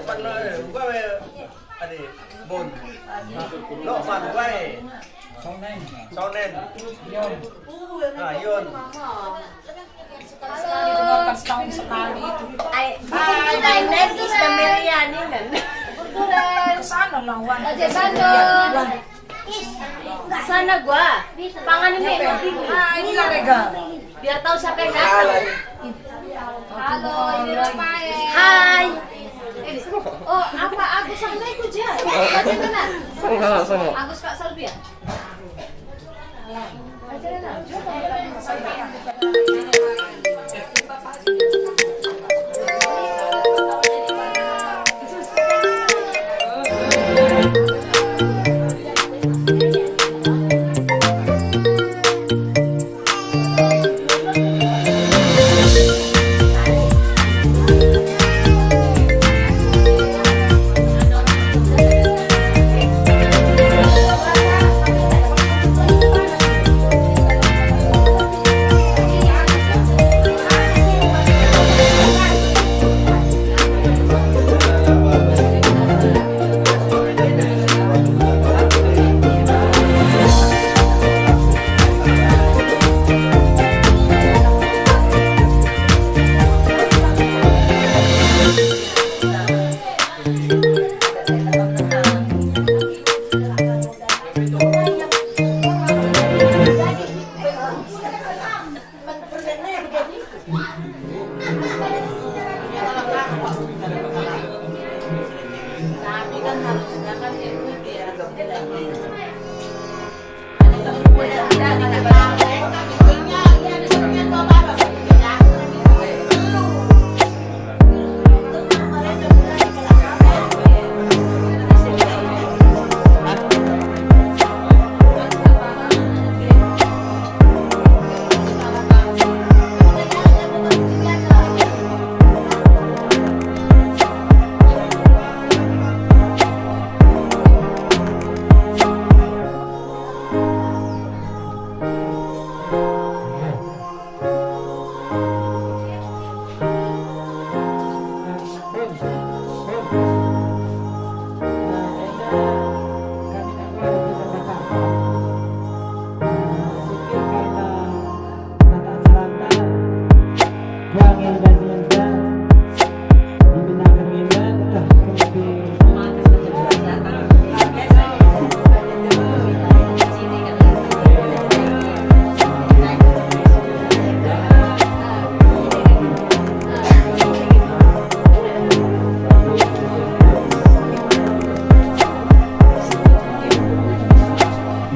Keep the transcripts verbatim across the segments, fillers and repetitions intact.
Pan, eh, uga we, ade, bon. Lokman, uga e. Sonen. Ah, Yon. Sekali dengarkan setahun sekali itu. Ai, ai, ai, Nen, is the Meriani, Nen. Ke sana lah, Wan. Aja sana. Sana gua. Pangan ini. Ah, inilah Rega. Biar tahu siapa yang datang. Halo, ini Rafael. Hai. Oh, apa Agus sama aku, Jan? Baca benar. Sama, sama. Agus Kak Salbia.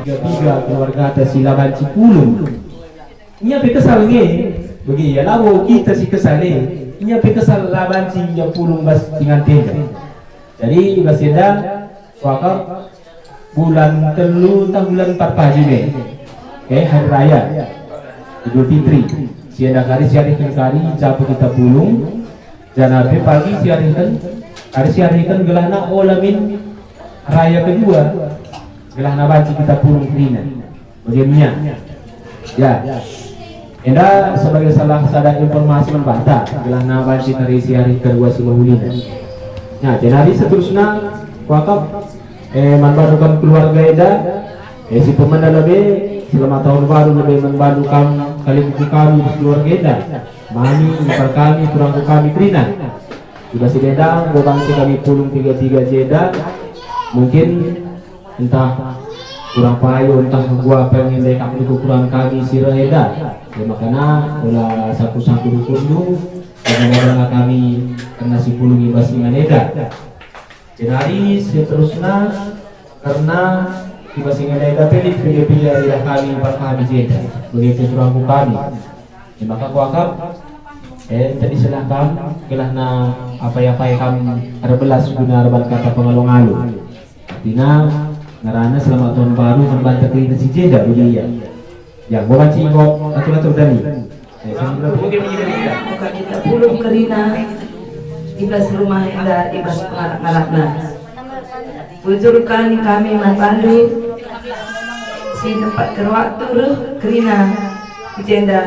Piga-piga keluargata si la banci pulung. Ia pe kesal nge. Bagi ia labo kita si kesal e. Ia pe kesal la banci ia pulung bas ingan enda. Jadi bas enda wakaf bulan telu tah bulan empat pagi me. Eh, hari raya Idul Fitri. Si enda kari siarihken kari japu kita pulung. Janah pe pagi siarihken kari siarihken gelahna ola min raya kedua. Gelahna banci kita pulung kerina. Bage ia. Ya. Enda sebagai salah sada informasi man banta, gelahna banci kari siarihken kedua si mehuli. Ya, jenari seterusna wakaf, eh, man bana keluarga enda, Eh, si pemena lebe, selamat tahun baru lebe man bandu kam, kalingku kami, keluarga enda. Mami, impal kami, turangku kami, kerina. Sudah si enda, enggo banci kami pulung piga-piga jenda. Mungkin entah kurang payo, entah enggo apa yang enda kami kekurangan kami si reh enda. Ya, makana ola saku-saku rukundu, kadang-kadang kami kena si pulung i bas ingan enda. Jenari seterusna, kerna i bas ingan enda pe lit piga-piga idah kami, impal kami jenda, bage pe turangku kami. E maka kuakap, eh, tadi senah kam, gelahna apai-apai kam erbelas guna erban kata pengalo-ngalo. Artina, ngerana selamat tahun baru man banta kerina si jenda, budi ia. Ya, enggo banci enggo atur-atur tadi. Eh, sambil Buka kita pulung kerina, i bas rumah enda, i bas pengarap-ngarapna. Bujur kami, kami man bandu, si nempat waktu reh kerina ku jenda.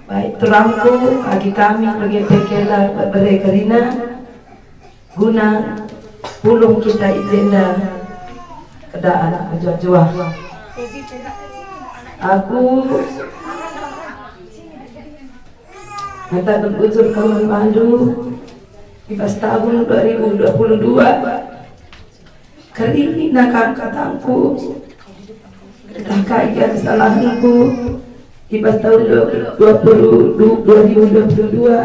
Baik turangku, agi kami bage pe kela bebere kerina, guna pulung kita i jenda kedaan mejuah-juah. Aku ngataken bujur ka man bandu, i bas tahun dua ribu dua puluh dua, kerina kap katangku, ntah kai kesalahenku, i bas tahun dua puluh, dua ribu dua puluh dua,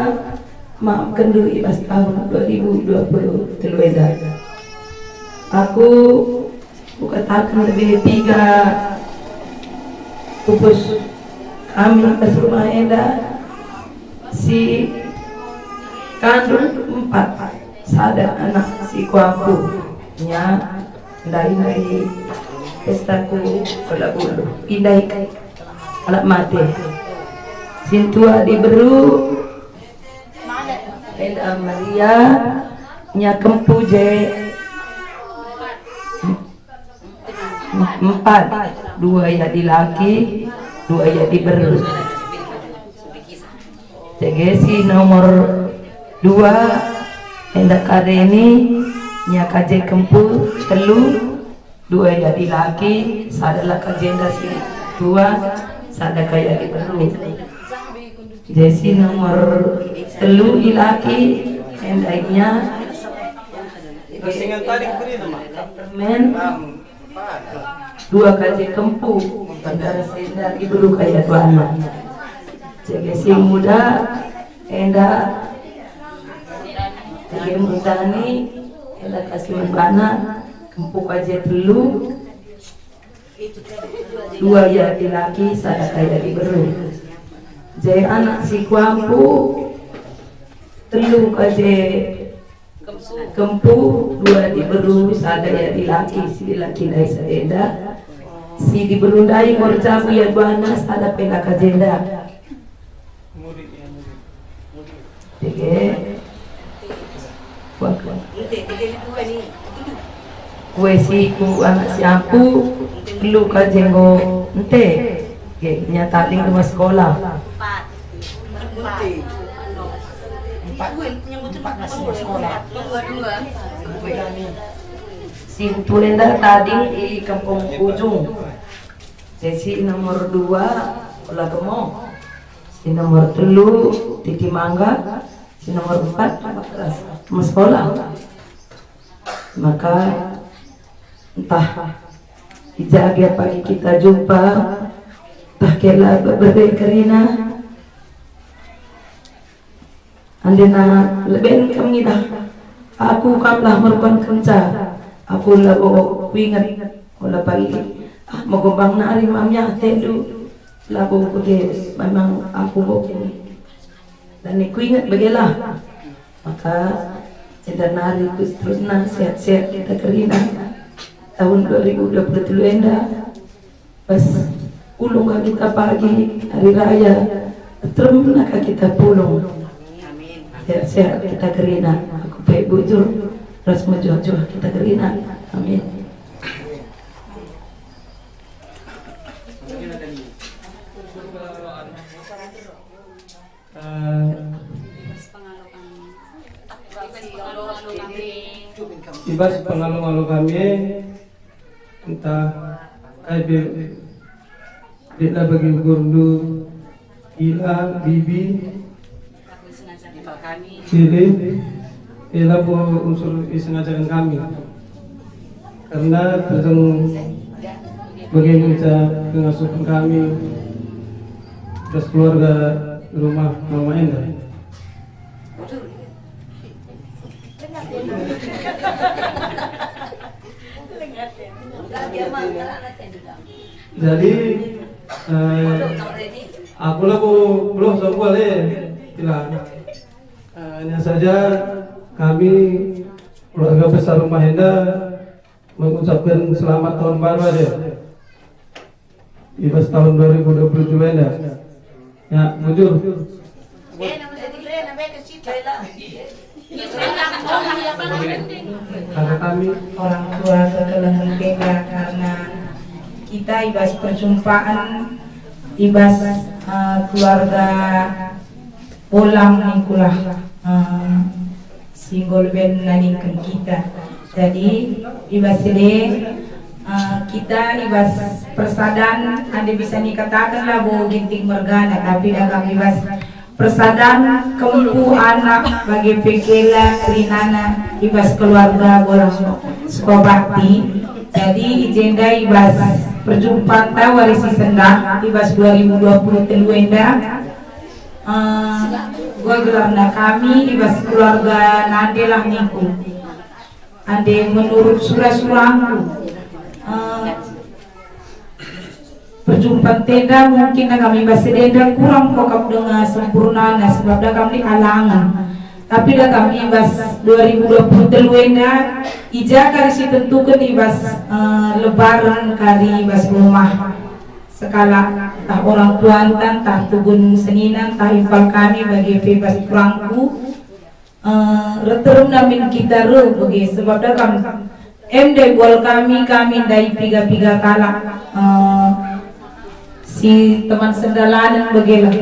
maafkenndu i bas tahun dua ribu dua puluh telu enda. Aku kukataken lebe piga pupus kami bas rumah enda, si kandung empat, sada anak si kuampu, nya ndai-ndai pestaku ola bulu, indai kalak mate. Sintua diberu enda Maria, nya kempu je empat, dua ia dilaki, dua ia diberu. Jage si nomor dua, enda Kareni, nya ka je kempu, telu, dua ia dilaki, sada la ka jenda si dua, sada ka ia diberu. Jesi nomor telu ilaki, enda ia men dua ka je kempu, antara senda diberu ka ia tuana. Jage si muda, enda jage mudani, enda ka si man bana, kempu ka je telu, dua ia dilaki, sada ka ia diberu. Jage anak si kuampu, telu ka je kempu, dua diberu, sada ia dilaki, si dilaki ndai sada enda. Si diberu ndai enggo erjabu ia duana, sada pe la ka jenda. Dege. Kue si ku anak si ampu, telu ka je enggo ente. Ge, nya tading rumah sekolah. Si enda tading i Kampung Ujung. Jadi si nomor dua, ola kemo. Si nomor telu, Titi Mangga. Si nomor empat, Mas Kola. Maka entah i ja gia pagi kita jumpa, entah kela bebere kerina. Andena leben kam ngidah, aku kam lah merukan kenca, aku labo kuinget, ola pagi, ah, megombang nari mami atendu, labo kude memang aku boking. Dan kuinget bagelah. Maka enda nari ku seterusna sehat-sehat kita kerina. Tahun dua ribu dua puluh telu enda, pas ulung ka kita pagi hari raya, teremna ka kita pulung. Sehat-sehat kita kerina. Aku pe bujur ras mejuah-juah kita kerina. Amin. Eh, i bas pengalo-ngalo kami, entah Kai pe, diklah bagi ukurndu, ila, bibi, cili, ila pe unsur isengajaken kami. Karena tentang bagi ngenca pengasupen kami, terus keluarga rumah mama enda. Jadi, eh, aku labo beluh sangku ale, kila. Eh, hanya saja kami keluarga besar rumah enda mengucapkan selamat tahun baru aja. I bas tahun dua ribu dua puluh dua enda. Ya, bujur. Kata kami orang tua kekelengen enda karena kita i bas perjumpaan i bas, eh, keluarga Bolang ningkulah, eh, si enggo leben naningken kita. Jadi, i bas si e, eh, kita i bas persadan, adi bisa nikataken labo Ginting mergana, tapi dagam i bas persadan kempu anak bage pe kela kerinana i bas keluarga Bolang Sukabakti. Jadi, i jenda i bas perjumpanta wari si sendah, i bas dua ribu dua puluh telu enda, Eh, gelarna kami i bas keluarga Nande lah ningku. Ande menurut sura-surangku, eh, perjumpanta enda mungkin kami bas si e enda kurang kokap denga sempurnana, sebab dagam lit alangen. Tapi dagam i bas dua ribu dua puluh telu enda, i ja kari si tentuken i bas, eh, lebaran kari i bas rumah. Sekalak, ntah orang tuanta, ntah tugun senina, ntah impal kami bage pe bas turangku, eh, reh teremna min kita reh bage, sebab dagam em ndai bual kami, kami ndai piga-piga kalak, eh, si teman sendalanen bage lah.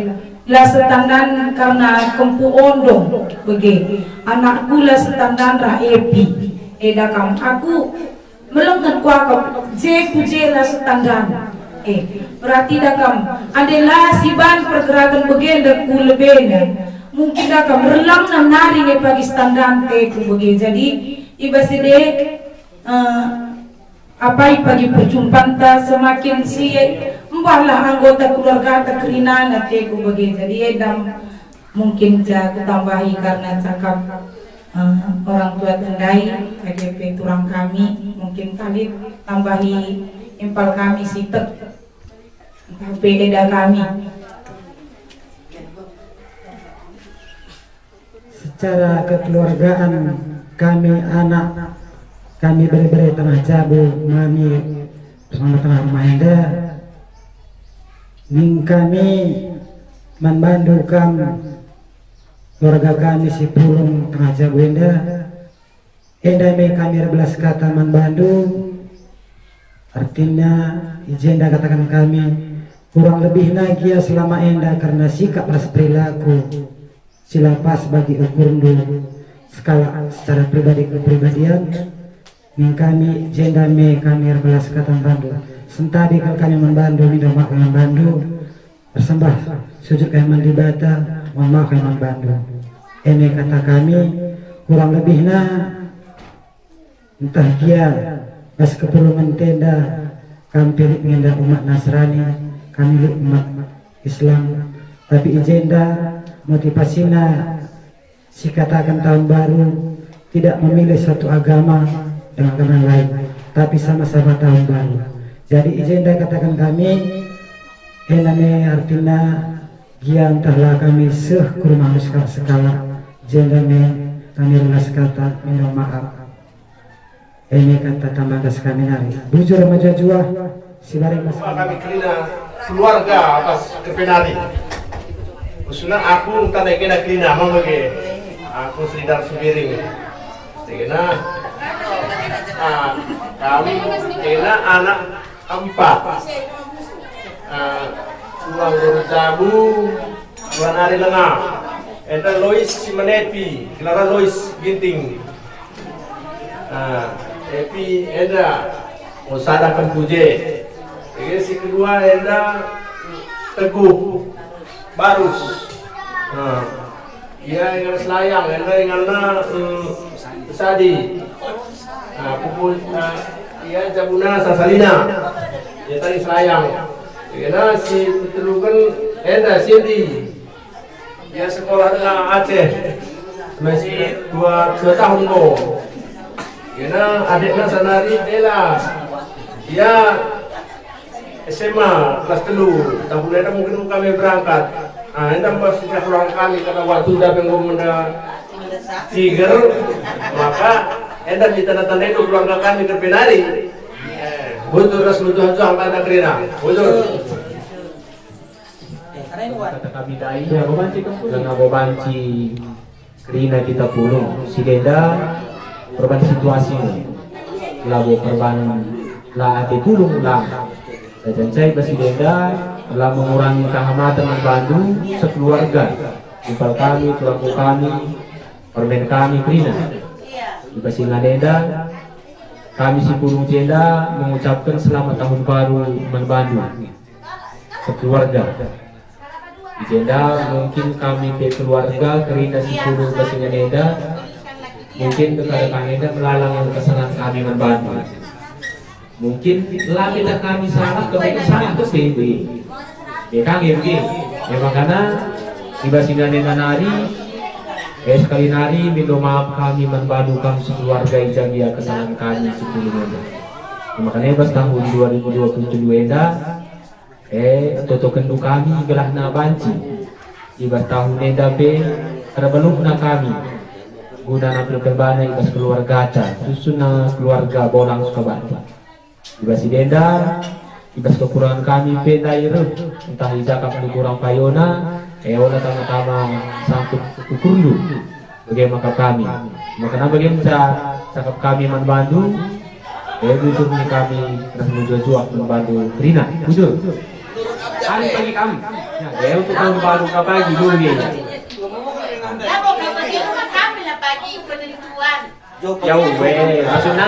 La setandan karena kempu ondong bage. Anakku la setandan rah Epi. Eda kam aku Melenget kuakap, je ku je la setandan. Eh, berarti dagam, ande la siban pergerakan bagenda ku lebena. Mungkin dagam relangna nari nge pagi setandan te ku bage. Jadi, i bas si e, eh, apai pagi perjumpanta semakin si, mbahlah anggota keluargata kerinana te ku bage. Jadi, enda mungkin ja kutambahi karena cakap, eh, orang tua ndai, bage pe turang kami, mungkin kalit tambahi impal kami sitek, ntah pe eda kami. Secara kekeluargaan kami anak, kami bere-bere tengah jabu, mami bersama tengah rumah enda, ning kami man bandu kam keluarga kami si pulung tengah jabu enda. Enda me kami erbelas kata man bandu, artina i jenda kataken kami, kurang lebihna gia selama enda kerna sikap ras perilaku si la pas bagi ukurndu sekalak secara pribadi kepribadian, ning kami jenda me kami erbelas kata man bandu. Sentabi kal kami man bandu, mindo maaf man bandu. Ersembah sujud kami man Dibata, mohon maaf kami man bandu. E me kata kami, kurang lebihna ntah gia bas kepulungenta enda, kam pe lit nge enda umat Nasrani, kami lit umat Islam. Tapi i jenda motivasina sikataken tahun baru tidak memilih satu agama dengan agama yang lain, tapi sama-sama tahun baru. Jadi i jenda kataken kami, enda me artina gia ntahlah kami seh ku rumah sekalak-sekalak, jenda me kami erbelas kata mindo maaf. E me kata tambah ras kami nari. Bujur mejuah-juah, si bareng ras kami. Kami kerina keluarga atas kepenari. Khususna aku tanda kena kerina, mang bage. Aku Sridar Subiring. Kena, ah, kami kena anak empat. Ah, Tulang Guru Jabu, Tulang Ari Lenga. Enda Lois si menepi, gelarna Lois Ginting. Ah, Epi enda, oh, sada kempu je. Oke, si kedua enda Teguh Barus. Nah, ia ingan Selayang, enda inganna, mm, Sadi. Nah, pupuna, nah, ia jabuna Sasalina. Ia tadi Selayang. Kena si peteluken enda Cindy. Ia sekolah tengah Aceh. Masih dua, dua tahun ko. Kena adikna sanari Bella. Ia S M A kelas telu, tahun enda mungkin kami berangkat. Ah, enda pas sudah pulang kami karena waktu udah enggo menda ciger, maka enda ditanda-tandai keluarga kami ke penari. Eh, bujur ras mejuah-juah angkana kerina. Bujur. Kata kami ndai, ya, bebanci kampung. Langa bebanci. Kerina kita pulung, si denda perban situasi, labo perban la ate pulung lang. Saja ncai bas si denda la mengurangi kehamaten man bandu sekeluarga, impal kami, tuangku kami, permen kami kerina. I bas ingan enda, kami si pulung jenda mengucapkan selamat tahun baru man bandu sekeluarga. I jenda mungkin kami pe keluarga kerina si pulung bas ingan enda, mungkin kekadang enda melalang kesalahan kami man bandu. Mungkin la pe tah kami salah, kami salah pe be. Be kami be. E makana i bas ingan enda nari, e sekali nari mindo maaf kami man bandu kam sekeluarga i ja gia kesalahan kami si pulung enda. E makana i bas tahun dua ribu dua puluh telu enda, E, totokenndu kami gelahna banci. I bas tahun enda pe erbeluhna kami guna nampilken bana i bas keluargata, khususna keluarga Bolang Sukabatu. I bas si denda, i bas kekurangen kami pe ndai reh, ntah i ja kap kurang payona, e, ola tama-tama sangkut ukurndu. Bage maka kami. Maka nambah genca cakap kami man bandu, e, bujur nge kami ras mejuah-juah man bandu kerina. Bujur. Ari pagi kami. Ya, e, untuk tahun baru ka pagi dulu ya. Labo ka pagi, kami lah pagi penentuan. Ya, we, maksudna,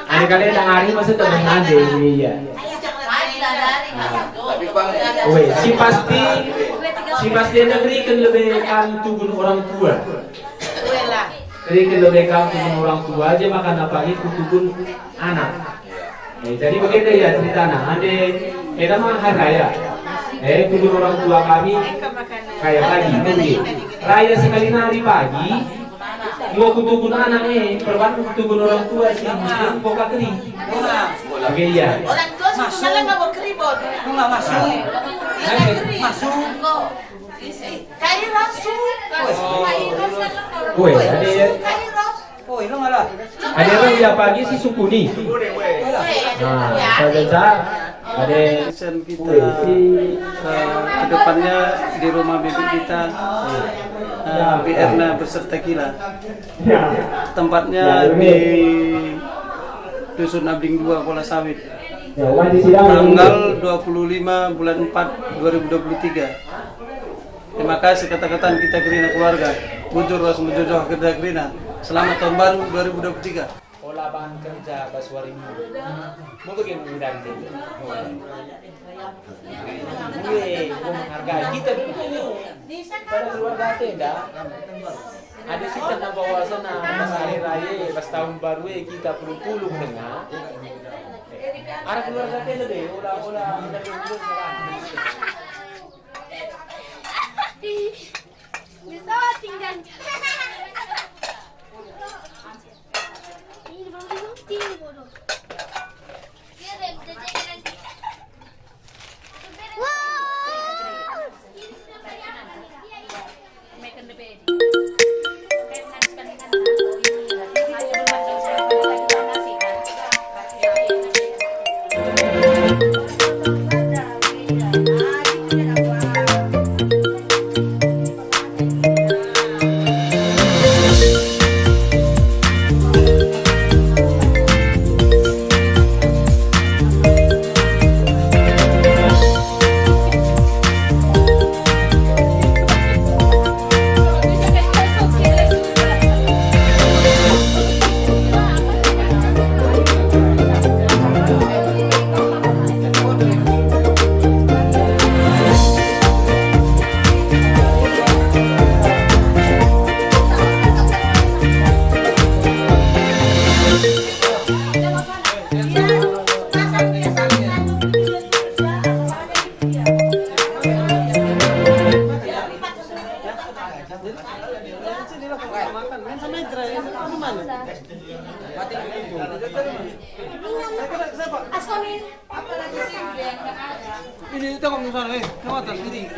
ane kalian tak hari maksudnya dengan ande, iya. Pagi lah dari. We, si pasti, si pasti enda berikan lebih kami tugun orang tua. Berikan lebih kam tugun orang tua aja, maka pagi ku tugun anak. Eh, jadi begini ya ceritana. Ande, enda mah hari raya. Eh, tugun orang tua kami kayak pagi, mungkin. Raya sekali hari pagi, mau ku tugun anak, eh, perban ku tugun orang tua sih, mungkin kok keri. Oke, iya. Orang tua sih malah nggak mau keri, Bon. Nggak masuk. Masuk. Kai rasu. Woi, ada ya. Kai rasu. Woi, lo malah. Ada orang dia pagi si Sukuni. Nah, saya baca ada. Sen kita, eh, ke depannya di rumah bibit kita, eh, B R-na beserta Kila. Tempatnya di Dusun Abding dua, Kuala Sawit. Tanggal dua puluh lima bulan empat dua ribu dua puluh tiga. Terima kasih kata-katan kita kerina keluarga. Bujur ras mejuah-juah kita kerina. Selamat tahun baru dua ribu dua puluh tiga. Ola bahan kerja bas wari Minggu. Mau bagi mudah gitu. Gue, gue menghargai kita dulu. Pada keluarga tenda. Ada si tenda bahwasana pas hari raya, pas tahun baru, eh, kita pulung-pulung denga. Ada keluarga tenda deh, ola-ola. Bisa tinggal. Ini baru ini bodoh. Ini tengok di sana, eh, tengok atas ini.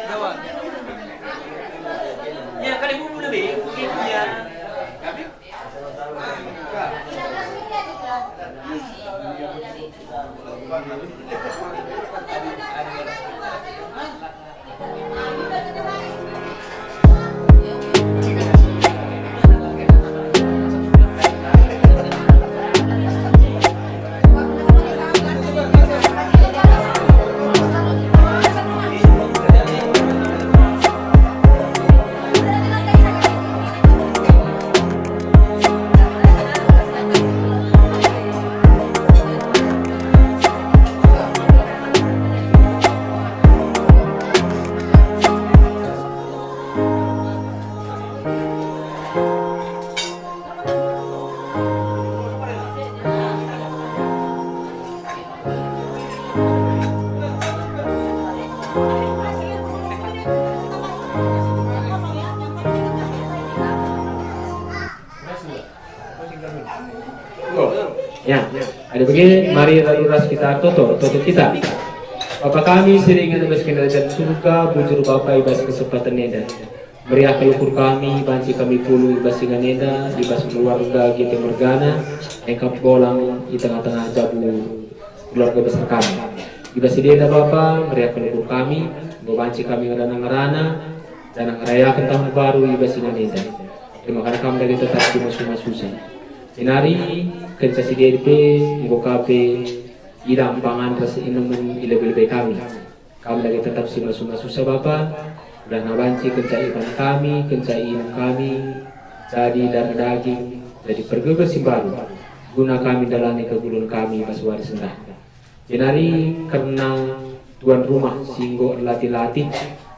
Lewat. Ya, kali bubu lebih, ya. Ya, ada bagi, mari lalu ras kita toto, toto kita. Bapa kami si ringan i bas kerajaan surga, bujur Bapa i bas kesempatan enda. Meriahken ukur kami, banci kami pulung i bas ingan enda, i bas keluarga Ginting mergana, engkap bolang i tengah-tengah jabu keluarga besar kami. I bas si enda Bapa, meriahken ukur kami, enggo banci kami ngerana-ngerana, janah ngerayaken tahun baru i bas ingan enda. Terima kasih kami dari tetap di masu-masusa. Jenari, kenca si enda pe, enggo ka pe, idam pangan ras inemen i lebe-lebe kami. Kam dage tetap si masu-masusa Bapa, gelah banci kenca ikan kami, kenca inem kami, jadi dareh daging, jadi pergeges si mbaru, guna kami ndalani kegeluhen kami bas wari sendah. Jenari kerna tuan rumah si enggo erlatih-latih,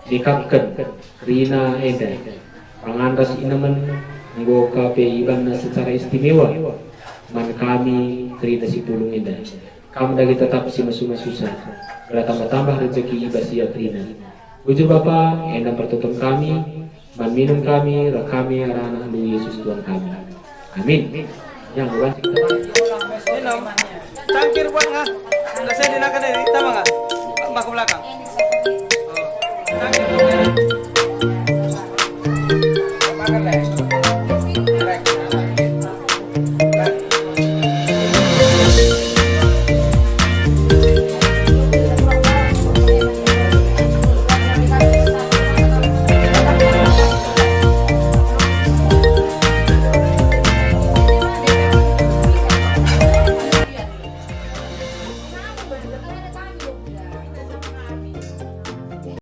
nikapken kerina enda, pangan ras inemen enggo ka pe ibanna secara istimewa man kami kerina si pulung enda. Kam dage tetap si masu-masusa, gelah tambah-tambah rejeki i bas ia kerina. Bujur Bapa, enda pertoton kami, man minem kami, reh kami arah Anakndu Yesus Tuhan kami. Amin. Yang banci kita. Minum. Cangkir buat ngah. Nggak saya dinakan dari tama ngah. Mbah ke belakang.